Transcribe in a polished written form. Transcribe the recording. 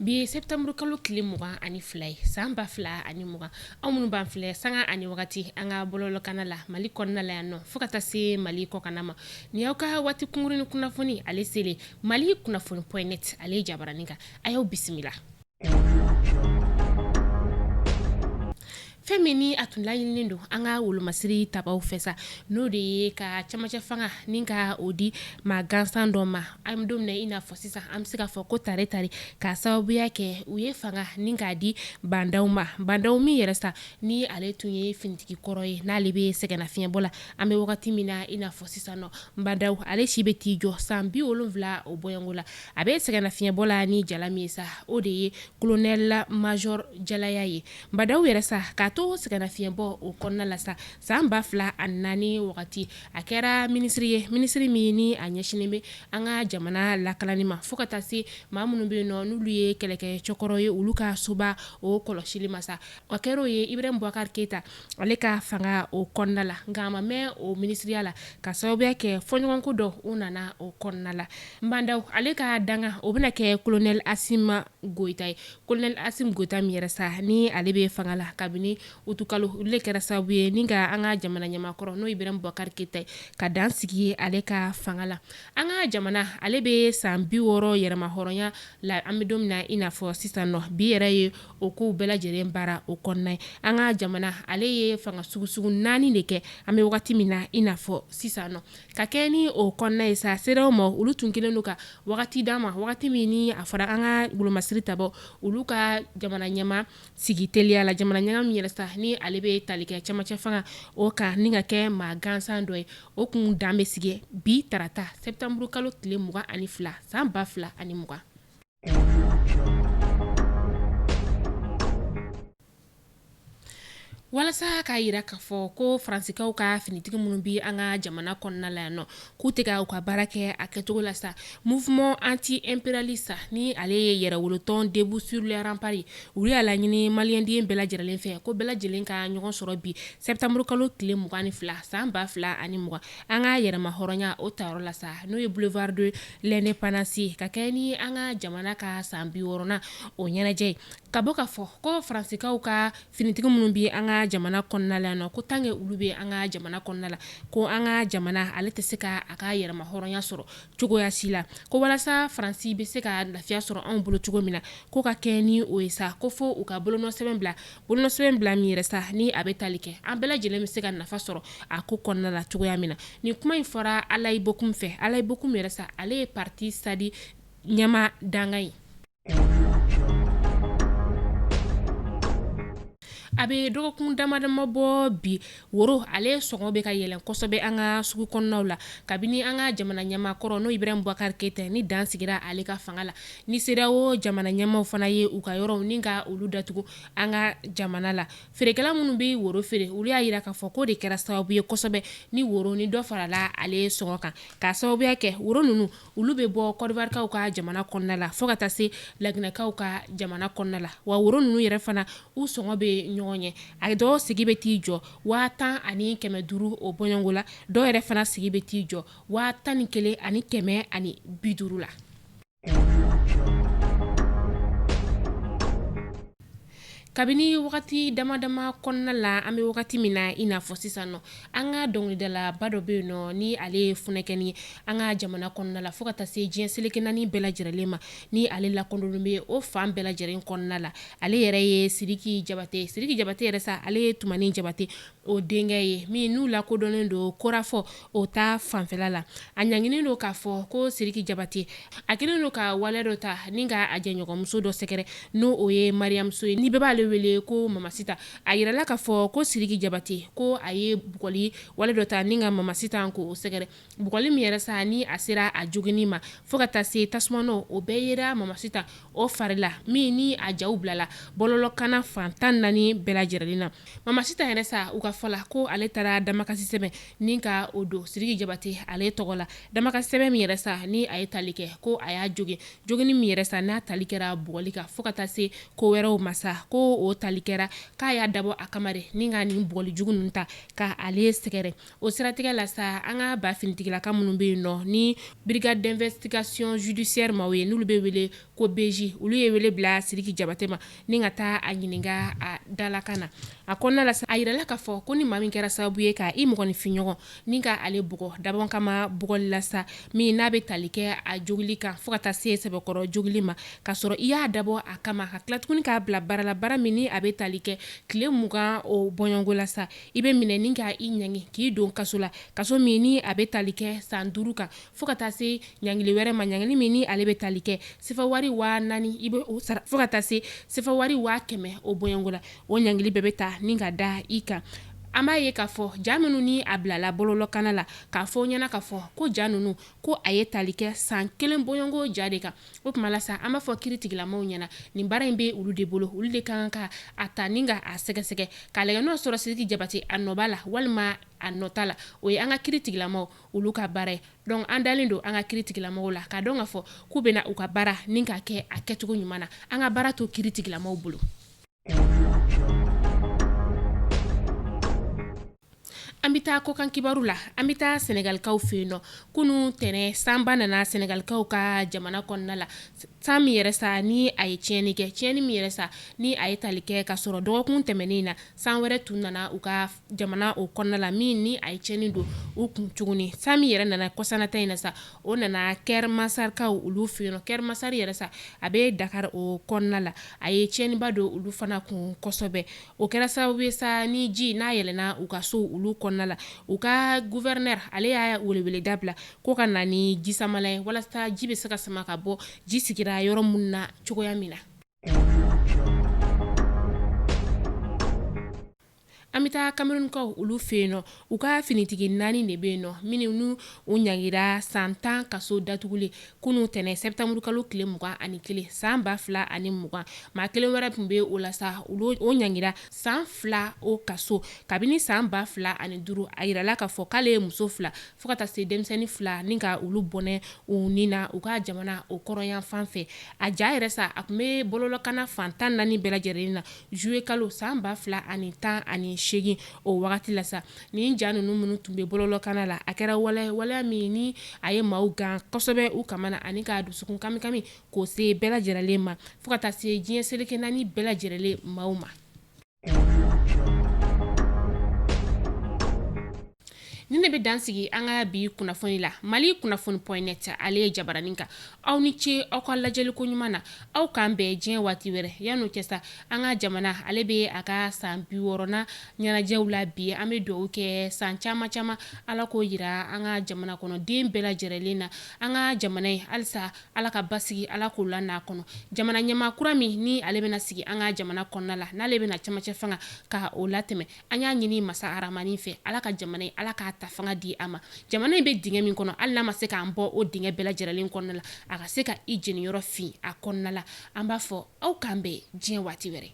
Bi ye septembre kalo tile 22 ye san 2020. Aw minnu b'an filɛ sanga ani wagati an ka bɔlɔlɔkanna la Mali kɔnɔna la yan nɔ fo ka taa se Mali kɔkanna ma, nin y'aw ka waati kunkurunnin kunnafoni ale selen Mali kunnafoni point net ale jabaranin kan. A y'aw bisimila. Fɛn min ni a tun laɲininen don an ka wolomasiri tabaw fɛ sa, n'o de ye ka camancɛ fanga ni ka o di maa gansan dɔ ma, an bɛ don min na i n'a fɔ sisan, an bɛ se k'a fɔ ko tare tare k'a sababuya kɛ u ye fanga ni k'a di Bah N'Daw ma. Bah N'Daw min yɛrɛ sa ni ale tun ye finitigi kɔrɔ ye, n'ale bɛ sɛgɛnnafiɲɛbɔ la an bɛ wagati min na i n'a fɔ sisan nɔ. Bah N'Daw ale si bɛ t'i jɔ san 70 o bɔɲɔgɔnko la. A bɛ sɛgɛnnafiɲɛbɔ la ni jala min ye sa, o de ye colonel major jalaya ye. Bah N'Daw yɛrɛ sa k'a to sɛgɛnnafiɲɛbɔ o kɔnɔna la sa, san 2004 wagati a kɛra minisiri ye, minisiri min ni a ɲɛsinnen bɛ an ka jamana lakanani ma, fo ka taa se maa minnu bɛ yen nɔ n'olu ye kɛlɛkɛ cɛkɔrɔ ye, olu ka soba o kɔlɔsili ma sa. O kɛra o ye Ibrahim Boubacar Keita ale ka fanga o kɔnɔna la, nka a ma mɛn o minisiriya la ka sababuya kɛ fɔɲɔgɔnko dɔ o nana o kɔnɔna la. Bah N'Daw ale ka danga o bɛna kɛ colonel Assimi Goïta ye. Colonel Assimi Goïta min yɛrɛ sa ni ale bɛ fanga la kabini utukalo, olu de kɛra sababu ye ni ka an ka jamana ɲɛmaa kɔrɔ n'o Ibrahim Boubacar Keita ye ka dan sigi ale ka fanga la. An ka jamana ale bɛ san 60 yɛrɛmahɔrɔnya la an bɛ don min na i n'a fɔ sisan nɔ. Bi yɛrɛ ye o kow bɛɛ lajɛlen baara o kɔnɔna ye. An ka jamana ale ye fanga sugu sugu naani de kɛ an bɛ wagati min na i n'a fɔ sisan nɔ. Ka kɛ ni o kɔnɔna ye sa, CEDEAO ma olu tun kɛlen don ka wagati d'an ma, wagati min ni a fɔra an ka wolomasiri tabaw olu ka jamana ɲɛmaa sigi teliya la, jamana ɲɛmaa min yɛrɛ sa ni ale bɛ tali kɛ camancɛ fanga o kan ni ka kɛ maa gansan dɔ ye, o kun dan bɛ sigi bi tarata septembre kalo tile 22 san 2020. Walasa k'a jira k'a fɔ ko Faransikaw ka finitigi minnu bɛ an ka jamana kɔnɔna la yan nɔ, k'u tɛ ka u ka baara kɛ a kɛcogo la sa, mouvement anti-impérialiste ni ale ye yɛrɛwolotɔn Debout sur les remparts, olu y'a laɲini maliyɛnden bɛɛ lajɛlen fɛ ko bɛɛ lajɛlen ka ɲɔgɔn sɔrɔ bi septembre kalo tile 22 san 2020 an ka yɛrɛmahɔrɔnya o tayɔrɔ la sa, n'o ye boulevard de l'indépendance, ka kɛ ni an ka jamana ka san 60nan o ɲɛnajɛ ye. Ka bɔ k'a fɔ ko Faransikaw ka finitigi minnu bɛ an ka jamana kɔnɔna la yan nɔ, ko tant que olu bɛ an ka jamana kɔnɔna la, ko an ka jamana ale tɛ se ka a ka yɛrɛmahɔrɔnya sɔrɔ cogoya si la, ko walasa Faransi bɛ se ka lafiya sɔrɔ anw bolo cogo min na, ko ka kɛ ni o ye sa, ko fo u ka bolonɔsɛbɛn bila, bolonɔsɛbɛn bila min yɛrɛ sa ni a bɛ tali kɛ an bɛɛ lajɛlen bɛ se ka nafa sɔrɔ a ko kɔnɔna la cogoya min na. Nin kuma in fɔra Alayi Bokum fɛ. Alayi Bokum yɛrɛ sa, ale ye parti SADI ɲɛmaa dankan ye. A bɛ dɔgɔkun dama dama bɔ bi, woro ale sɔngɔ bɛ ka yɛlɛn kosɛbɛ an ka sugu kɔnɔnaw la kabini an ka jamana ɲɛmaa kɔrɔ n'o Ibrahim Boubacar Keita ni dan sigira ale ka fanga la, ni CEDEAO jamana ɲɛmaaw fana ye u ka yɔrɔw ni ka olu datugu an ka jamana la. Feerekɛla minnu bɛ woro feere, olu y'a jira k'a fɔ k'o de kɛra sababu ye kosɛbɛ ni woro ni dɔ farala ale sɔngɔ kan, k'a sababuya kɛ woro ninnu olu bɛ bɔ Kɔdiwarikaw ka jamana kɔnɔna la fo ka taa se Laginɛkaw ka jamana kɔnɔna la. Wa woro ninnu yɛrɛ fana u sɔngɔ bɛ ɲɔgɔn ɲɛ, a dɔw sigi bɛ t'i jɔ 10,500 o bɔɲɔgɔnko la, dɔw yɛrɛ fana sigi bɛ t'i jɔ 11,150 la. Kabini wagati dama dama kɔnɔna la, an bɛ wagati min na i n'a fɔ sisan nɔ, an ka dɔnkilidalaba dɔ bɛ yen nɔ ni ale ye funɛkɛni ye an ka jamana kɔnɔna la fo ka taa se diɲɛ seleke naani bɛɛ lajɛlen ma, ni ale lakodɔnnen bɛ o fan bɛɛ lajɛlen kɔnɔna la. Ale yɛrɛ ye Sidiki Jabate. Sidiki Jabate yɛrɛ sa, ale ye Tumani Jabate o denkɛ ye min n'u lakodɔnnen don korafɔ o ta fanfɛla la. A ɲanginen don k'a fɔ ko Sidiki Jabate a kɛlen don ka wale dɔ ta ni ka a jɛɲɔgɔnmuso dɔ sɛgɛrɛ, n'o o ye Mariam So ye, ni bɛɛ b'ale wele ko Mama Sita. A yirala k'a fɔ ko Sidiki Jabate ko a ye bugɔli wale dɔ ta ni ka Mama Sita k'o sɛgɛrɛ, bugɔli min yɛrɛ sa ni a sera a joginni ma fo ka taa se tasumanɔ o bɛɛ yera Mama Sita o fari la, min ni a jaw bilala bɔlɔlɔkanna fan 14 bɛɛ lajɛlen na. Mama Sita yɛrɛ sa, u ka fɔ la ko ale taara damakasi sɛbɛn ni ka o don Sidiki Jabate ale tɔgɔ la, damakasi sɛbɛn min yɛrɛ sa ni a ye tali kɛ ko a y'a jogin, joginni min yɛrɛ sa n'a tali kɛra bugɔli kan fo ka taa se ko wɛrɛw ma sa, ko o tali kɛra k'a y'a dabɔ a kama de ni ka nin bugɔli jugu ninnu ta ka ale sɛgɛrɛ. O siratigɛ la sa, an ka ba finitigilaka minnu bɛ yen nɔ ni brigade d'investigation judiciaire maaw ye, n'olu bɛ wele ko BJ, olu ye wele bila Sidiki Jabate ma ni ka taa a ɲininka a dalakan na. A kɔnɔna la sa, a yirala k'a fɔ ko ni maa min kɛra sababu ye ka i mɔgɔninfinɲɔgɔn ni ka ale bugɔ dabɔ kama bugɔli la sa, min n'a bɛ tali kɛ a jogili kan fo ka taa se sɛbɛkɔrɔ jogili ma, k'a sɔrɔ i y'a dabɔ a kama ka tila tuguni k'a bila baara la, baara min ni a bɛ tali kɛ tile 20 o bɔɲɔgɔnko la sa, i bɛ minɛ ni ka i ɲangi k'i don kaso la, kaso min ni a bɛ tali kɛ san 5 kan fo ka taa se ɲangili wɛrɛ ma, ɲangili min ni ale bɛ tali kɛ sefa wari 4000, i bɛ o sara fo ka taa se sefa wari 100 000 o bɔɲɔgɔnko la. O ɲangili bɛɛ bɛ ta ni ka da i kan. An b'a ye k'a fɔ ja minnu ni a bilala bɔlɔlɔkanna la, k'a fɔ ɲɛna k'a fɔ ko ja ninnu ko a ye tali kɛ san 1 bɔɲɔgɔnko ja de kan. O tuma la sa, an b'a fɔ kiritigilamaw ɲɛna, nin baara in bɛ olu de bolo, olu de kan ka a ta ni ka a sɛgɛsɛgɛ k'a lajɛ n'o sɔrɔ Sidiki Jabate a nɔ b'a la walima a nɔ t'a la. O ye an ka kiritigilamaw olu ka baara ye. Donc an dalen don an ka kiritigilamaw la k'a dɔn k'a fɔ k'u bɛna u ka baara ni ka kɛ a kɛcogo ɲuman na. An ka baara to kiritigilamaw bolo. An bɛ taa kɔkan kibaru la. An bɛ taa Sɛnɛgalikaw fɛ yen nɔ. Kunun tɛnɛn, sanba nana Sɛnɛgalikaw ka jamana kɔnɔna la, san min yɛrɛ sa ni a ye tiɲɛni kɛ, tiɲɛni min yɛrɛ sa ni a ye tali kɛ ka sɔrɔ dɔgɔkun tɛmɛnen na, san wɛrɛ tun nana u ka jamana o kɔnɔna la min ni a ye tiɲɛni don u kun tuguni. San min yɛrɛ nana kɔsanata in na sa, o nana Kɛr Masarkaw olu fɛ yen nɔ. Kɛr Masar yɛrɛ sa, a bɛ Dakar o kɔnɔna la, a ye tiɲɛniba don olu fana kun kosɛbɛ. O kɛra sababu ye sa ni ji n'a yɛlɛnna u ka so olu kɔnɔna la. U ka gouverneur ale y'a weleweleda bila ko ka na ni jisamala ye walasa ji bɛ se ka sama ka bɔ ji sigira yɔrɔ minnu na cogoya min na. An bɛ taa Kamerunkaw olu fɛ yen nɔ. U ka finitigi 4 de bɛ yen nɔ minnu n'u u ɲangira san 10 kaso datuguli kunun tɛnɛn septembre kalo tile 21 san 2020. Maa kelen wɛrɛ tun bɛ o la sa, o ɲangira san 2 o kaso kabini san 2005. A yirala k'a fɔ k'ale ye muso 2 fo ka taa se denmisɛnnin 2 ni ka olu bɔnɛ u ni na u ka jamana o kɔrɔnyanfan fɛ. A ja yɛrɛ sa, a tun bɛ bɔlɔlɔkanna fan 14 bɛɛ lajɛlen na juillet kalo san 2018 o wagati la sa. Nin ja ninnu minnu tun bɛ bɔlɔlɔkanna la, a kɛra waleya min ni a ye maaw gan kosɛbɛ u kamana ani k'a dusukun kamikami k'o se bɛɛ lajɛlen ma fo ka taa se diɲɛ seleke 4 bɛɛ lajɛlen maaw ma. Nin de bɛ dan sigi an ka bi kunnafoni la Mali kunnafoni point net ale ye jabaranin kan. Aw ni ce aw ka lajɛliko ɲuman na. Aw k'an bɛn diɲɛ waati wɛrɛ. Yan'o cɛ sa, an ka jamana ale bɛ a ka san 60nan ɲɛnajɛw la bi. An bɛ dugawu kɛ san caman caman Ala k'o jira an ka jamana kɔnɔden bɛɛ lajɛlen na. An ka jamana in halisa Ala ka basigi, Ala k'o la n'a kɔnɔ. Jamana ɲɛmaa kura min ni ale bɛna sigi an ka jamana kɔnɔna la, n'ale bɛna cɛmancɛ fanga ka o latɛmɛ, an y'a ɲini masa aramani fɛ, Ala ka jamana in, Ala k'a ta fanga di a ma. Jamana in bɛ dingɛ min kɔnɔ, hali n'a ma se k'an bɔ o dingɛ bɛɛ lajɛlen kɔnɔna la, a ka se ka i jeniyɔrɔ fin a kɔnɔna la. An b'a fɔ aw k'an bɛn diɲɛ waati wɛrɛ.